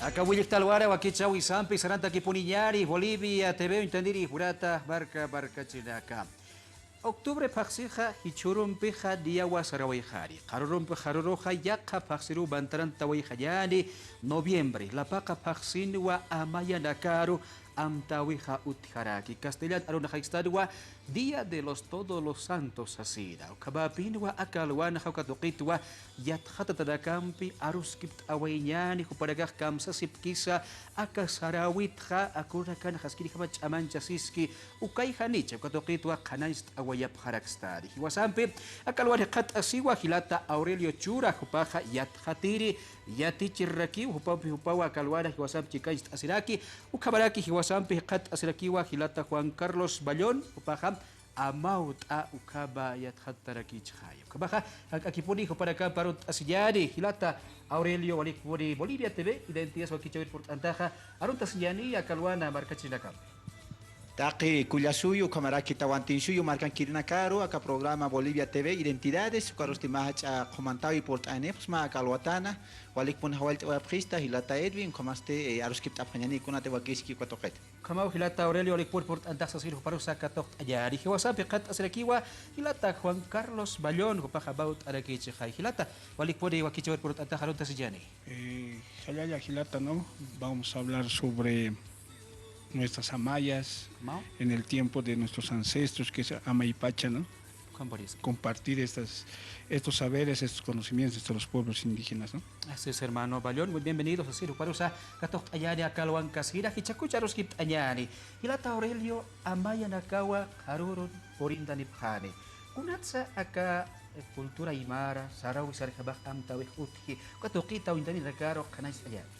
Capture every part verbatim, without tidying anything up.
Aka williqta alwara wakichäwisampi sarantakipuniñäni Bolivia T V uñtaniri jurata marka markachirinaka. Octubre phaxsixa jichhürumpixa diyawa sarawayxani. Qharürumpi qharüruxa yaqha phaxsiruw mantarantawayxañäni noviembre. Lapaqa phaxsinwa amayanakaru amtäwixa utjaraki. Castellan arunaxaystanwa Día de los Todos los Santos sasina. Ukhamäpinwa aka alwanxa uka tuqitwa yatxatatanakampi aruskipt'awayañäni, jupanakax kamsasipkisa aka saräwitxa, akurunakanxa askirjama ch'amanchasiski, ukay janicha uka tuqitwa qhanañcht'awayapxarakistani. Jiwasampi aka alwan jikxatasiwa jilata Aurelio Chura, jupaxa yatxatiri yatichirirakiw, jupampi jupawa aka alwana jiwasampi chikañcht'asiraki, ukhamaraki jiwasampi jikxat'asirakiwa jilata Juan Carlos Ballón, jupaxa amawt'a ukhama yatxatarakichixaya. Ukhamaxa jank'akipuni jupanakampi arunt'asiñäni, jilata Aurelio, walikpuni Bolivia T V Identidades wakichäwir purt'antaxa aruntasiñäni aka alwana markachirinakampi. Taqi kullasuyu, ukhamaraki tawantinsuyu markankirinakaru, aka programa Bolivia T V Identidades, ukarusti mä jach'a qhumantäwi purt'anipxsma aka alwatana, walikpun jawallt'awayapxista, jilata Edwin, ukhamasti, eh, aruskipt'apxañäni kunati wakiski uka tuqit. Ukhamaw jilata Aurelio, walikpun purt'antax sasir juparusa katuqt'añäni. Jiwasampi jikxat'asirakiwa jilata Juan Carlos Ballón, jupaxa amawt'arakichixay. Jilata, walikpuni wakichäwir purt'antax aruntasiñäni. Eh, jallalla jilata, ¿no? Vamos a hablar sobre nuestras amayas, ¿no? En el tiempo de nuestros ancestros, que es ama y pacha, ¿no? Compartir estas, estos saberes, estos conocimientos de los pueblos indígenas, ¿no? Así es, hermano Ballón. Muy bienvenido, sasir juparusa katuqt'añäni aka alwankasina, jichhakuch aruskipt'añäni. Jilata Aurelio, amayanakawa qharürun purintanipxani. Kunatsa aka, eh, cultura aymara, saräwi sarjamax amtäwix utji, uka tuqita uñtaninakaru qhanañcht'añäni.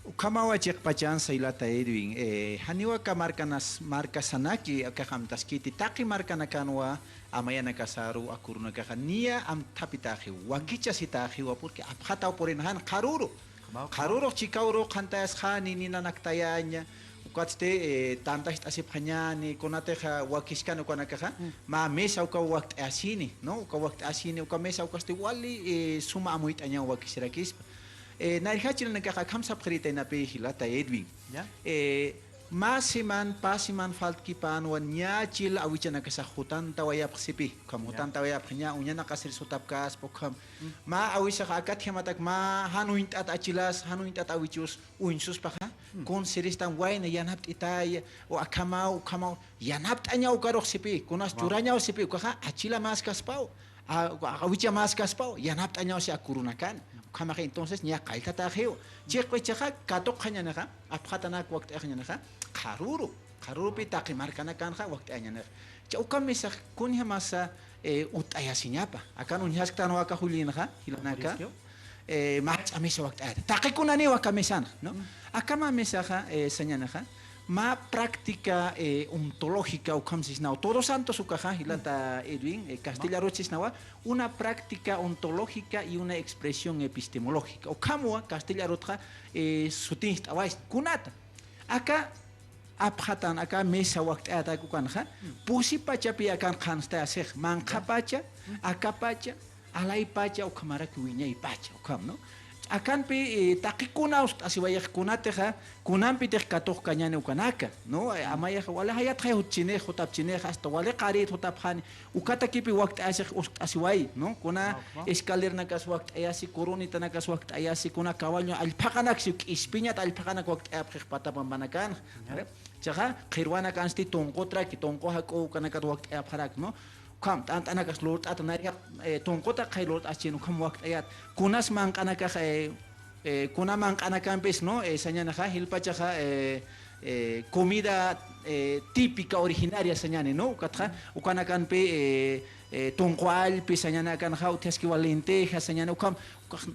Ukhamawa chiqpachansa jilata Edwin, eh, janiw aka markanas-, markasanaki akax amtaskiti, taqi markanakanwa amayanakasaru, akurunakaxa niya amthapitäxiw, wakichasitäxiwa, porque apxataw purinxan qharüru. Qharürux chikaw urux qhantayasxani, ninanaktayaña, ukatsti, eh, tantacht'asipxañäni, kunatixa wakiskan ukanakaxa, mä mesa ukaw wakt'ayasini, ¿no? Ukaw wakt'ayasini, uka mesa ukasti wali, eh, suma amuyt'añaw wakisirakispa. Eh, nayrjachirinakax akham sapxirita inapï jilata Edwin. Ya. Eh, mä siman, pä siman faltkipänwa niya chil awichanakasax jutantawayapxsipï. Ukham jutantawayapxi, niya uñanaqasir sutapkäspa, ukham. Mä awisax akatjamatak mä jan uñt'at achilas, jan uñt'at awichus uñsuspaxa, kun siristan wayna yanapt'itaya, o akhamaw, ukhamaw, yanapt'añaw ukarux sipï, kunas churañaw sipï, ukaxa achila mäskaspaw. A, awicha mäskaspaw, yanapt'añaw si akurunakan. Ukhamaxa entonces niya qalltatäxiw. Chiqpichaxa katuqxañänixa, apxatanak wakt'ayaxañänixa, qharüru, qharürupï taqi markanakanxa wakt'ayañänixa. Cha uka mesax kunjamasa, eh, uñt'ayasiñapa. Akan uñjasktanwa aka jullinxa, jilanaka. Eh, mä jach'a mesa wakt'ayäta. Taqi kunaniw aka mesanxa, ¿no? Aka mä mesaxa, eh, sañänixa, mä práctica, eh, ontológica ukham sisnaw. Todos Santos ukaxa, jilata Edwin, eh, castellano sisnawa, una práctica ontológica y una expresión epistemológica. Ukhamwa castellano arutxa, eh, sutincht'awaysa. Kunata. Aka apxatan, aka mesa wakt'ayätak ukanxa, pusi pachapï akan qhanstayasix, manqha pacha, aka pacha, alay pacha, ukhamaraki wiñay pacha, ukham, ¿no? Akanpï, eh, taqi kuna ust'asiwayix kunatixa, kunampitix katuqkañäni ukanaka, ¿no? Eh, amayaxa, wali jayat jay jutchinix, jutapchinix, hasta wali qarït jutapxani, ukatakipï wakt'ayasix ust'asiway, ¿no? Kuna escaleranas wakt'ayasi, coronetanakas wakt'ayasi, kuna caballo allphaqanaksi, k'ispiñat allphaqanak wakt'ayapxix pata pampanakanxa. Chiqa, qhirwanakansti tunqutraki, tunqu jak'u ukanakat wakt'ayapxarak, ¿no? Ukham, t'ant'anakas lurt'ata, nayrjaq, eh, tunquta qhay lurt'aschin, ukham wakt'ayat. Kunas manq'anakax, eh, eh, kuna manq'anakampis, ¿no? Eh, sañänixa, jilpachaxa, eh, eh, comida, eh, típica originaria sañäni, ¿no? Ukatxa, ukanakampi, eh, eh, tunqu allpi sañäni, akanxa utjaskiwa lenteja sañäni, ukham, ukax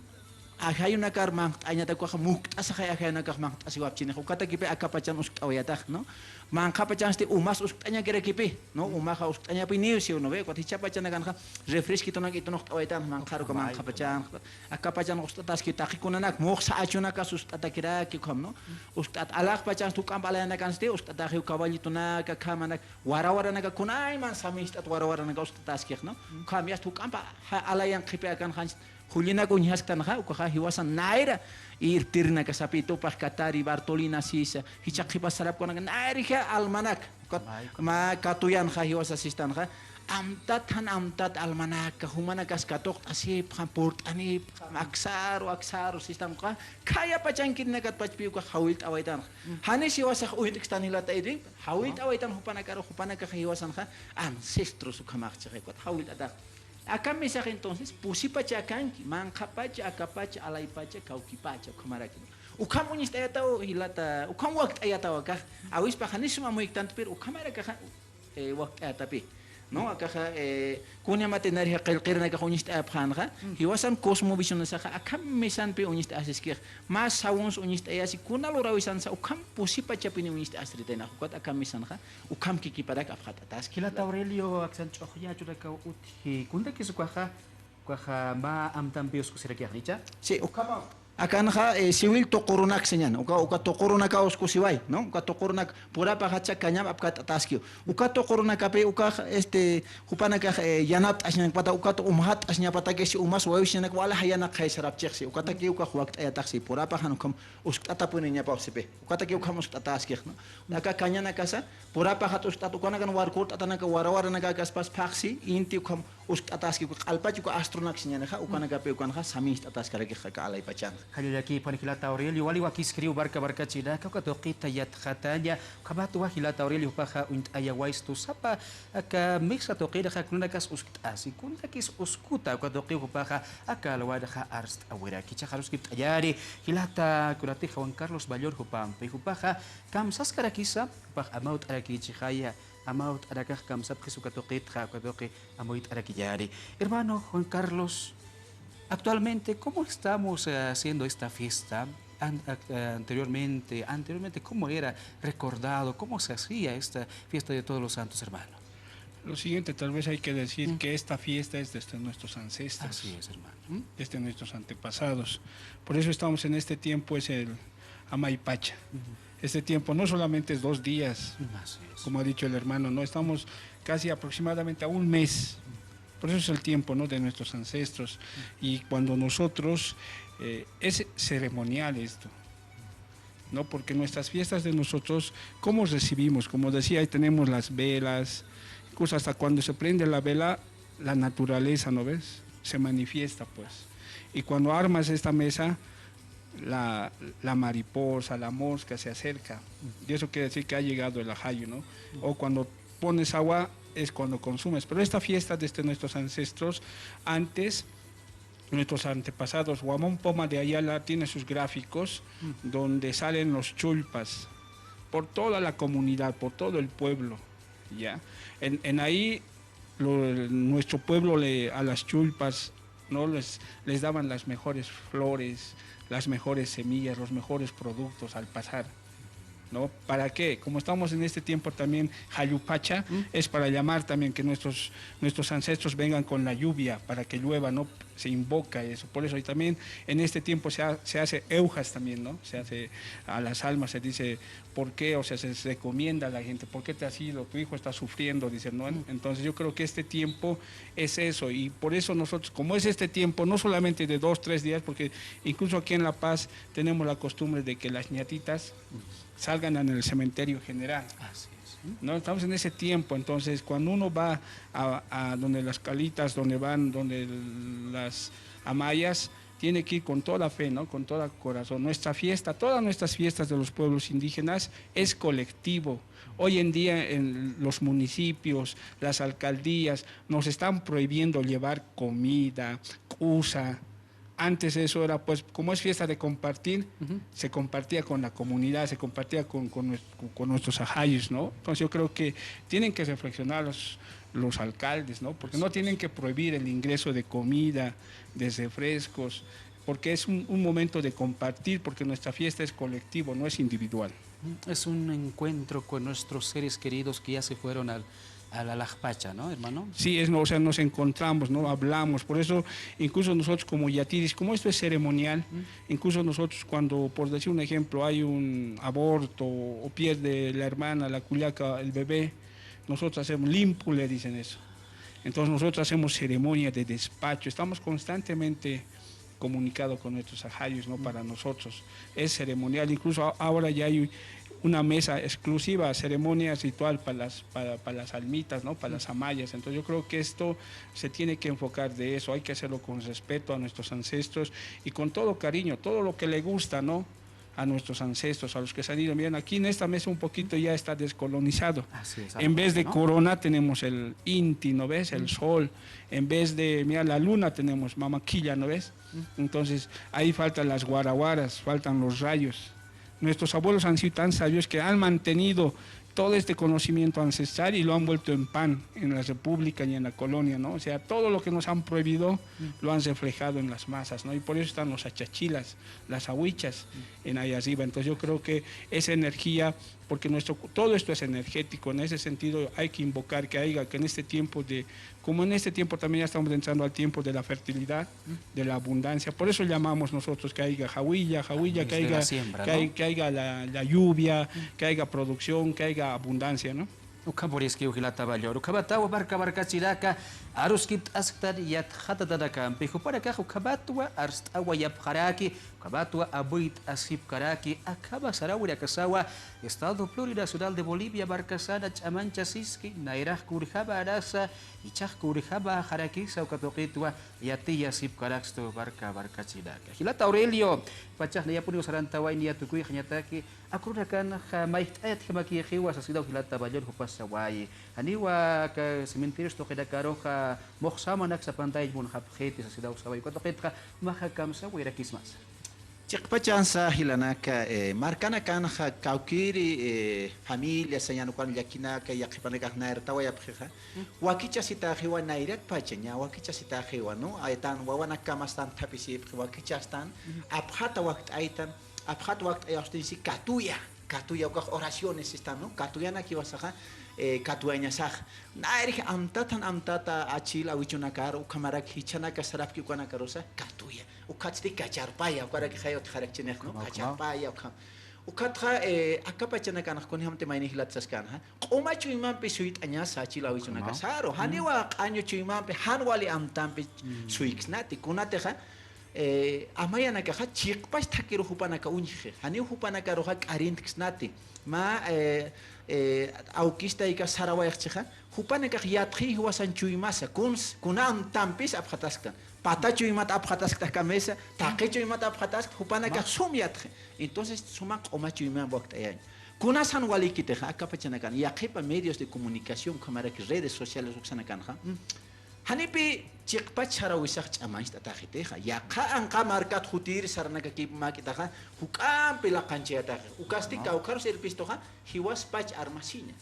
ajayunakar manqt'añatak, ukax mukt'asaxay ajayunakax manqt'asiwapchinixa, ukatakipï aka pachan uskt'awayatax, ¿no? Manqhapachansti umas uskt'añakirakipi, ¿no? Umaxa uskt'añapi niw siw, ¿no ve? Ukat jichhapachanakanxa refresquitunak itunuqt'awaytan, manqharuka manqhapachan. Akapachan uskt'ataski taqikunanak, muxsa achunakas uskt'atakiraki ukham, ¿no? Uskt'at alaxpachansti juk'amp alayanakansti uskt'ataxiw, caballitunaka, khamanak, warawaranaka, kunayman samincht'at warawaranaka uskt'ataskix, ¿no? Ukham yast juk'amp alayan qhipi akanxanchit. Jullinak uñjasktanxa, ukaxa jiwasan nayra irptirinaka sapitupax, Katari, Bartolina sisa, jichha qhipa sarapkunaka nayrixa almanak, ukat mä katuyanxa jiwasa sistanxa, amtat jan amtat almanaka, jumanakas katuqt'asipxam, purt'anipxam, aksaru, aksaru sistanxa, khaya pachankirinakat pachpi ukax jawillt'awaytanxa. Janis jiwasax uyt'kstan jilata Edwin, jawillt'awaytan jupanakaru, jupanakaxa jiwasanxa ancestros ukhamax chiqay, ukat jawillt'atax. Aka mesax entonces, pusipacha akanki, manqhapacha, akapacha, alaypacha, kawkipacha, ukhamaraki. Ukham uñist'ayataw jilata, ukham wakt'ayataw akax, awispaxa janis sum amuyktanti, pero ukhamarakaxa, eh, wakt'ayatapi. ¿No? Akaxa, eh, kunamatï nayrixa qillqirinakax uñist'ayapxänxa, jiwasan cosmovisionasaxa, akham mesanpi uñist'asiskix, mä sawuns uñist'ayasi, kuna lurawisansa, ukham pusipachapini uñist'asritaynax, ukat akham mesanxa, ukham kikiparak apxat'ataski. Jilata Aurelio, aksan ch'uxña churakaw utji, kuntakis ukaxa, ukaxa mä amtampi uskusirakix, ¿no? Sí, ukhama. Akanxa, eh, siwil tuqurunak siñan, uka, uka tuqurunaka uskusiway, ¿no? Uka tuqurunak purapaxacha kañamp apkat'ataskiw. Uka tuqurunakapi, ukax, este, jupanakax, eh, yanapt'asiñanpata, ukat umxat'asiñapatakisi umas wayusiñanak wali jayanakxay sarapchixsi. Ukataki ukax wakt'ayataxsi, purapaxan ukham uskt'atapuniñapaw sipi. Ukataki ukham uskt'ataskix, ¿no? Aka kañanakasa, purapaxat uskt'at, ukanakan warkurt'atanaka, warawaranakakas phaxsi, inti ukham uskt'ataski, uka q'alpach uka astronak siñanixa, ukanakapi ukanxa samincht'ataskarakix aka alaypachanxa. Jallallakipxan jilata Aurelio, wali wakiskiriw barca barcachinaka, uka tuqita yatxataña, ukhamatwa jilata Aurelio jupaxa uñt'ayawaystu sapa, aka mesa tuqinxa kunakas uskt'asi, kuntakis uskuta, uka tuqiw jupaxa aka alwanxa arst'awiraki. Jichhax aruskipt'ayari, jilata kunatix Juan Carlos Bayón jupampi, jupaxa kamsaskarakisa, jupax amawt'arakichixaya, amawt'arakax kamsapxis uka tuqitxa, uka tuqi amuyt'arakillari. Hermano Juan Carlos, actualmente, ¿cómo estamos, eh, haciendo esta fiesta? An-, ac-, eh, anteriormente, anteriormente, ¿cómo era recordado? ¿Cómo se hacía esta fiesta de Todos los Santos, hermano? Lo siguiente, tal vez hay que decir que esta fiesta es desde nuestros ancestros. Así es, hermano. Desde nuestros antepasados. Por eso estamos en este tiempo, es el Amay Pacha. Este tiempo no solamente es dos días, así es, como ha dicho el hermano, no, estamos casi aproximadamente a un mes. Por eso es el tiempo, ¿no?, de nuestros ancestros. Y cuando nosotros, eh, es ceremonial esto, ¿no? Porque nuestras fiestas de nosotros, ¿cómo recibimos? Como decía, ahí tenemos las velas, incluso hasta cuando se prende la vela, la naturaleza, ¿no ves?, se manifiesta, pues. Y cuando armas esta mesa, la, la mariposa, la mosca se acerca. Y eso quiere decir que ha llegado el ajayu, ¿no? O cuando pones agua, es cuando consumes. Pero esta fiesta, desde nuestros ancestros, antes, nuestros antepasados, Huamón Poma de Ayala tiene sus gráficos donde salen los chulpas por toda la comunidad, por todo el pueblo, ¿ya? En, en ahí lo, nuestro pueblo le, a las chulpas, ¿no?, les, les daban las mejores flores, las mejores semillas, los mejores productos al pasar, ¿no? ¿Para qué? Como estamos en este tiempo también, Jayupacha, es para llamar también que nuestros, nuestros ancestros vengan con la lluvia, para que llueva, ¿no? Se invoca eso. Por eso, y también en este tiempo se ha-, se hace eujas también, ¿no? Se hace a las almas, se dice, ¿por qué? O sea, se recomienda a la gente, ¿por qué te has ido? Tu hijo está sufriendo, dicen, ¿no? Entonces yo creo que este tiempo es eso, y por eso nosotros, como es este tiempo, no solamente de dos, tres días, porque incluso aquí en La Paz tenemos la costumbre de que las ñatitas salgan en el cementerio general. Así es. ¿No? Estamos en ese tiempo, entonces cuando uno va a, a donde las calitas, donde van, donde las amayas, tiene que ir con toda fe, ¿no? Con todo corazón. Nuestra fiesta, todas nuestras fiestas de los pueblos indígenas es colectivo. Hoy en día en los municipios, las alcaldías nos están prohibiendo llevar comida, k'usa. Antes eso era, pues, como es fiesta de compartir, se compartía con la comunidad, se compartía con, con nues-, con nuestros ajayus, ¿no? Entonces yo creo que tienen que reflexionar los, los alcaldes, ¿no? Porque no tienen que prohibir el ingreso de comida, de refrescos, porque es un, un momento de compartir, porque nuestra fiesta es colectivo, no es individual. Es un encuentro con nuestros seres queridos que ya se fueron al, a la Lajpacha, ¿no, hermano? Sí, es, no, o sea, nos encontramos, ¿no? Hablamos. Por eso, incluso nosotros como yatiris, como esto es ceremonial, incluso nosotros cuando, por decir un ejemplo, hay un aborto o pierde la hermana, la cullaca, el bebé, nosotros hacemos limpu, le dicen eso. Entonces nosotros hacemos ceremonia de despacho, estamos constantemente comunicado con nuestros ajayus, ¿no? Para nosotros es ceremonial, incluso a-, ahora ya hay una mesa exclusiva, ceremonia ritual para las, para, para las almitas, ¿no? Para las amayas. Entonces yo creo que esto se tiene que enfocar de eso, hay que hacerlo con respeto a nuestros ancestros y con todo cariño, todo lo que le gusta, ¿no? A nuestros ancestros, a los que se han ido. Miren, aquí en esta mesa un poquito ya está descolonizado. Así es, en vez de corona tenemos el inti, ¿no ves? El sol. En vez de, mira, la luna tenemos mamaquilla, ¿no ves? Entonces, ahí faltan las guaraguaras, faltan los rayos. Nuestros abuelos han sido tan sabios que han mantenido todo este conocimiento ancestral y lo han vuelto en pan en la República y en la colonia, ¿no? O sea, todo lo que nos han prohibido lo han reflejado en las masas, ¿no? Y por eso están los achachilas, las ahuichas en allá arriba. Entonces yo creo que esa energía, porque nuestro, todo esto es energético, en ese sentido hay que invocar que haya, que en este tiempo de, como en este tiempo también ya estamos entrando al tiempo de la fertilidad, de la abundancia, por eso llamamos nosotros que haya jawilla, jawilla, que haya, que haya la, la lluvia, que haya producción, que haya abundancia, ¿no? Ukham puriskiw jilata Vallor. Ukhamatawa marka markachiraka aruskipt'asktan yatxatatanakampi. Jupanakax ukhamatwa arst'awayapxaraki, ukhamatwa amuyt'asipkaraki, akhama saräwinakasawa Estado Plurinacional de Bolivia markasana ch'amanchasiski, nayrax kunjämänasa, jichhax kunjämäxarakisa uka tuqitwa yatiyasipkarakstu marka markachiraka. Jilata Aurelio, pachax niyapuniw sarantaway niya tukuyxañataki, akürunakanxa mayjt'ayatjamakïxiwa sasidaw jilata Vallor jupas sawayi. Janiwa aka cementerios tuqinakaruxa muxsamanak sapantay munxapxiti sasidaw sawayi. Uka tuqitxa jumax kamsawayrakismasa. Chiqpachansa jilanaka, eh, markanakanxa kawkïri, eh, familia sañäni ukan llakinaka, yaqhipanakax nayrtawayapxixa. Wakichasitäxiwa nayrakpacha, ñä wakichasitäxiwa, ¿no? Aytan wawanakkamastan thapisipxi, wakichastan, apxata wakt'aytan, apxat wakt'ayawstinsi katuya, katuya ukax oraciones sistan, ¿no? Katuyanak jiwasaxa, eh, katuyañasax. Nayrix amtatan amtata achil awichunakar, ukhamarak jichhanaka sarapki ukanakarusa, katuya. Ukhatsti kacharpaya, ukarakixay utjarakchinix, ¿no? Kacharpaya, ukham. Ukhatxa, eh, aka pachanakanx kunjamti mayni jilat saskänxa. Q'uma chuymampi suyt'añasa achil awichunakasaru. Janiwa q'añu chuymampi, jan wali amtampi suyksnati. Kunatixa, eh, amayanakaxa chiqpach thakiru jupanaka uñji. Janiw jupanakaruxa k'arintksnati. Mä, eh, eh, awkistayka sarawayxchixa, jupanakax yatxi jiwasan chuymasa, kuns, kuna amtampis apxatasktan. Pata chuymat apxataskta kamisa, taqi chuymat apxataskta, jupanakax sum yatxi. Entonces, suma q'uma chuymamp wakt'ayañ. Kunas jan walikitixa, aka pachanakan, yaqhipa medios de comunicación, ukhamaraki redes sociales uksanakanxa. Janipi chiqpach sarawisax ch'amañcht'atäxitixa. Yaqha anqa markat jutiri saranakakip mäk'itaxa, juk'ampi laqanchayataxi. Ukasti kawkharus irpistuxa, jiwaspach armasiña.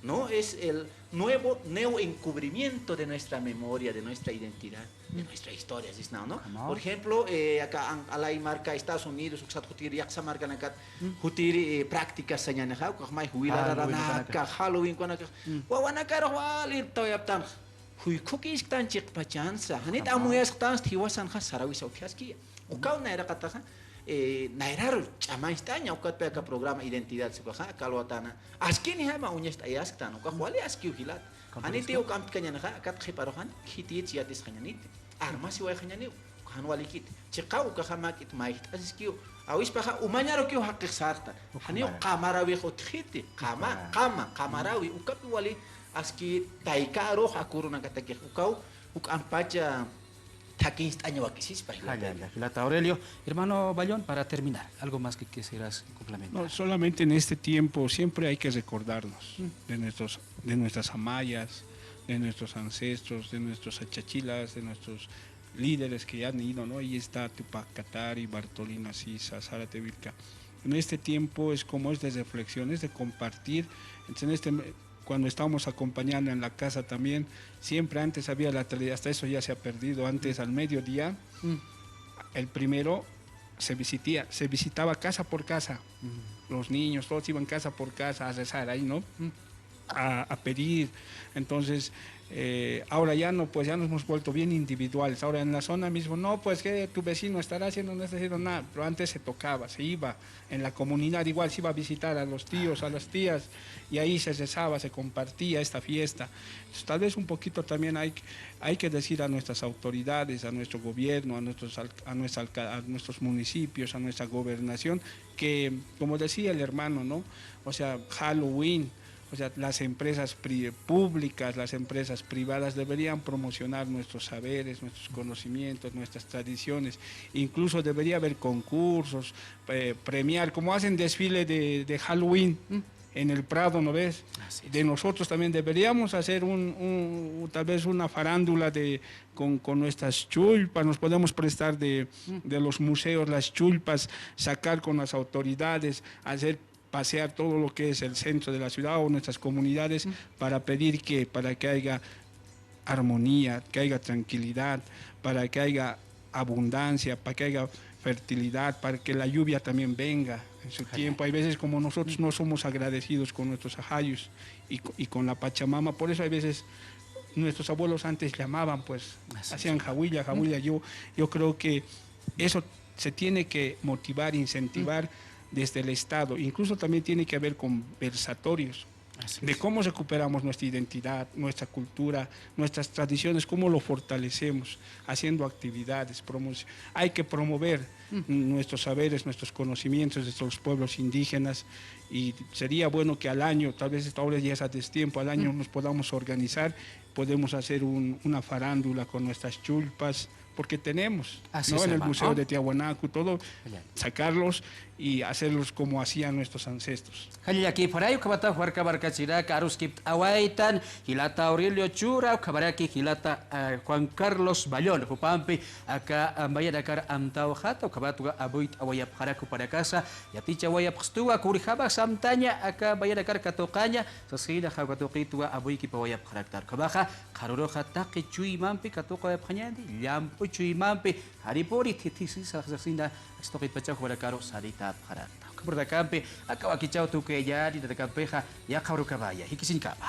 ¿No? Es el nuevo, neo encubrimiento de nuestra memoria, de nuestra identidad, de nuestra historia, sisnaw, ¿no? Por ejemplo, eh, aka an-, alay marka Estados Unidos, uksat jutiri, yaqsa markanakat, jutiri, eh, prácticas sañänixa, ukax may juwilararanaka, Halloween ukanakax. Wawanakarux wal irptawayaptanxa. Juykhukïsktan chiqpachansa, janit amuyasktans jiwasanxa sarawisa utjaskiya. Ukaw nayraqataxa, eh, nayraru ch'amañcht'aña, ukatpi aka programa Identidad sukaxa, aka alwatana. Askinijama uñacht'ayasktan, ukax wali askiw jilat. Janiti ukamtkañanixa, akat qhiparuxan, khitit yatisxañaniti. Armasiwayxañaniw, jan walikiti. Chiqaw ukaxa mäk'it mayjt'asiskiw. Awispaxa umañarukiw jaqix sarta. Janiw qamarawix utjiti. Qama, qama, qamarawi. Ukapi wali aski taykarux akurunakatakix. Ukaw, juk'ampacha thakincht'aña wakisispa, jilata. Jallalla, jilata Aurelio. Hermano Bayón, para terminar, algo más que quisieras complementar. No, solamente en este tiempo siempre hay que recordarnos de nuestros, de nuestras amayas, de nuestros ancestros, de nuestros achachilas, de nuestros líderes que han ido, ¿no? Ahí está Tupac Katari, Bartolina Sisa, Zárate Vilca. En este tiempo es como es de reflexiones, de compartir. Entonces, en este me-, cuando estábamos acompañando en la casa también, siempre antes había la tradición, hasta eso ya se ha perdido, antes al mediodía, el primero se visitía, se visitaba casa por casa. los niños, todos iban casa por casa a rezar ahí, ¿no? A, a pedir. Entonces, eh, ahora ya no, pues ya nos hemos vuelto bien individuales. Ahora en la zona mismo, no, pues que tu vecino estará haciendo, no está haciendo nada. Pero antes se tocaba, se iba en la comunidad, igual se iba a visitar a los tíos, a las tías, y ahí se rezaba, se compartía esta fiesta. Entonces, tal vez un poquito también hay, hay que decir a nuestras autoridades, a nuestro gobierno, a nuestros, al- a nuestra alca- a nuestros municipios, a nuestra gobernación, que, como decía el hermano, ¿no? O sea, Halloween, o sea, las empresas pri- públicas, las empresas privadas deberían promocionar nuestros saberes, nuestros conocimientos, nuestras tradiciones. Incluso debería haber concursos, eh, premiar, como hacen desfile de, de Halloween en el Prado, ¿no ves? Así es. De nosotros también deberíamos hacer un, un- tal vez una farándula de, con, con nuestras chulpas, nos podemos prestar de, de los museos las chulpas, sacar con las autoridades, hacer pasear todo lo que es el centro de la ciudad o nuestras comunidades para pedir que, para que haya armonía, que haya tranquilidad, para que haya abundancia, para que haya fertilidad, para que la lluvia también venga en su tiempo. Hay veces como nosotros no somos agradecidos con nuestros ajayus y, co- y con la Pachamama, por eso hay veces nuestros abuelos antes llamaban, pues, hacían jahuilla, jahuilla. Yo, yo creo que eso se tiene que motivar, incentivar desde el Estado. Incluso también tiene que haber conversatorios de cómo recuperamos nuestra identidad, nuestra cultura, nuestras tradiciones, cómo lo fortalecemos, haciendo actividades, promoci- hay que promover nuestros saberes, nuestros conocimientos de los pueblos indígenas, y sería bueno que al año, tal vez esta obra ya es a destiempo, al año nos podamos organizar, podemos hacer un- una farándula con nuestras chulpas, porque tenemos, ¿no? En el Museo de Tiahuanaco, todo, sacarlos y hacerlos como hacían nuestros ancestros. Jallallakipxaray, ukhamata juwarkamarkachiraka aruskipt'awaytan, jilata Aurelio Chura, ukhamaraki jilata, eh, Juan Carlos Bayona, jupampi aka, ah, mayanakar amtawxata, ukhamatwa amuyt'awayapxarak jupanakasa, yatichawayapxtuwa, kunjamax amtaña aka mayanakar katuqaña, sasina jawkatuqitwa amuykipawayapxaraktan. Ukhamaxa, qharuruxa taqi chuymampi katuqawayapxañäni, llamp'u chuymampi, jaripuni thithisi sasina, astuqitpachaw jupanakaru saritäpxarakta. Ukhamartakampi, aka wakichäw tukuyañäni, nanakampixa, yaqha urukamaya, jikisiñkama.